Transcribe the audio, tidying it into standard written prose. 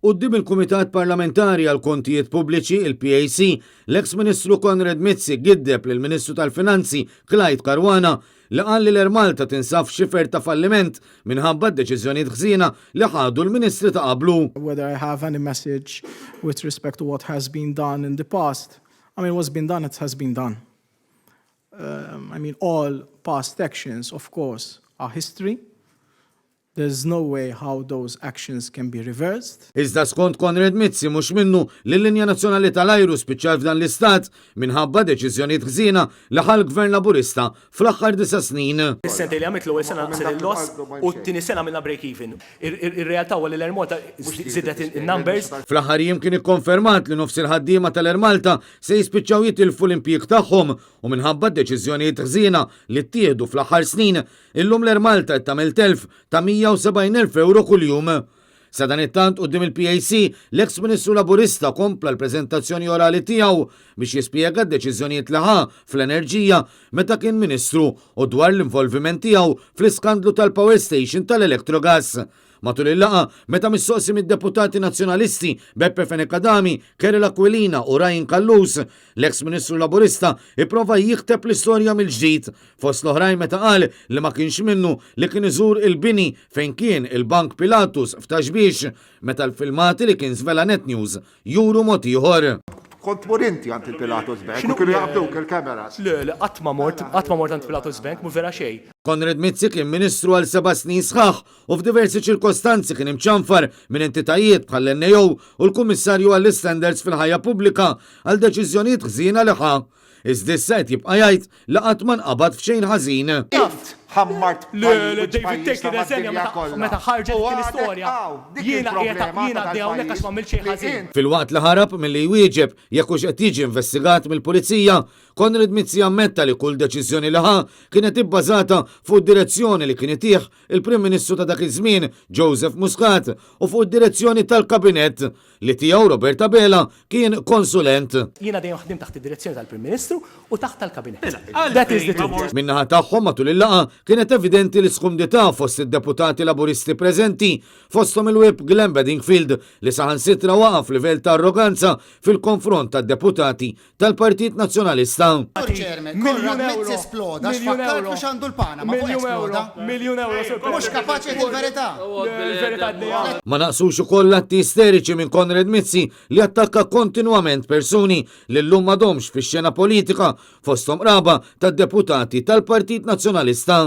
Quddiem il-Kumitat Parlamentari għall-Kontijiet Pubbliċi, il-PAC, l-eks Ministru Konrad Mizzi giddeb lill-Ministru tal-Finanzi Clyde Caruana li qal li l-Air Malta tinsab f'xifer ta' falliment minħabba d-deċiżjonijiet ħżiena li ħadu l-Ministri ta' qablu. Whether I have any message with respect to what has been done in the past, I mean what's been done it has been done. I mean all past actions of course are history. There's no way how those actions can be reversed. Iżda skont Konrad Mizzi mhux minnu li l-linja nazzjonali tal-ajru spiċċat f'dan l-istat minħabba deċiżjonijiet ħżiena li ħa l-Gvern Laburista fl-aħħar disa' snin. Is-sentejn li għamilt l-ewwel sena naqset il-loss u t-tieni sena għamilna break even. Ir-realtà huwa li l-Air Malta żiedet in-numbers. Fl-aħħar jiem kien ikkonfermat li nofs il-ħaddiema tal-Air Malta se jispiċċaw jitilfu l-impjieg tagħhom u minħabba d-deċiżjonijiet ħżiena li ttieħdu fl-aħħar snin Illum l-Air Malta qed tagħmel telf ta' 170,000 ewro kuljum. Sadanittant quddiem il-PAC, l-eks Ministru Laburista kompla l-preżentazzjoni orali tiegħu biex jispjega d-deċiżjonijiet li ħa fl-enerġija meta kien Ministru u dwar l-involviment tiegħu fl-iskandlu tal-power station tal-Electrogas. Matul il-laqgħa, meta mistoqsi mid-deputati Nazzjonalisti Beppe Fenech Adami, Keril Aquilina u Ryan Callus, l-eks Ministru Laburista ipprova jikteb l-istorja mill-ġdid, fost l-oħrajn meta qal li ma kienx minnu li kien iżur il-bini fejn kien il-Bank Pilatus f'Ta' Xbiex, meta l-filmati li kien żvela Net News juru mod ieħor. Kont tmur inti għand il-Pilatus Bank u kienu jaqbduk il-cameras. Le, le, qatt ma mort, qatt ma mort għand Pilatus Bank, mhu vera xejn. Konrad Mizzi kien Ministru għal seba' snin sħaħ u f'diversi ċirkostanzi kien imċanfar minn entitajiet bħall-NAO u l-Kummissarju għall-Istandards fil-Ħajja Pubblika għal deċiżjonijiet ħżiena li ħa. Iżda issa qed jibqa' jgħid li qatt ma nqabad f'xejn ħażin. Int ħammart Le, le, David Thake irreżenja meta meta ħarġet din l-istorja. Jiena qiegħed jiena għaddej hawnhekk għax m'għamilt xejn ħażin. Filwaqt li ħarab milli jwieġeb jekk hux qed jiġi investigat mill-Pulizija, Konrad Mizzi ammetta li kull deċiżjoni li ħa kienet ibbażata fuq id-direzzjoni li kien itih il-Prim Ministru ta' dak iż-żmien Joseph Muscat u fuq id-direzzjoni tal-Kabinett li tiegħu Robert Abela kien konsulent. Jiena dejjem ħdimt taħt id-direzzjoni tal-Prim Ministru u taħt tal-Kabinett. That is the truth. Min-naħa tagħhom matul il-laqgħa kienet evidenti l-iskumdità fost id-deputati Laburisti preżenti, fosthom il-Whip Glenn Bedingfield li saħansitra waqa' f'livell ta' arroganza fil-konfront tad-deputati tal-Partit Nazzjonalista. Sur Chairman, Konrad Mizzi sploda x'fakkartlu x'għandu l-Panama fuq hekk sploda. Mhux kapaċi jgħid il-verità. Ma naqsux ukoll l-atti isteriċi minn Konrad Mizzi li attakka kontinwament persuni li llum m'għadhomx fix-xena politika fosthom qraba ta' deputati tal-Partit Nazzjonalista.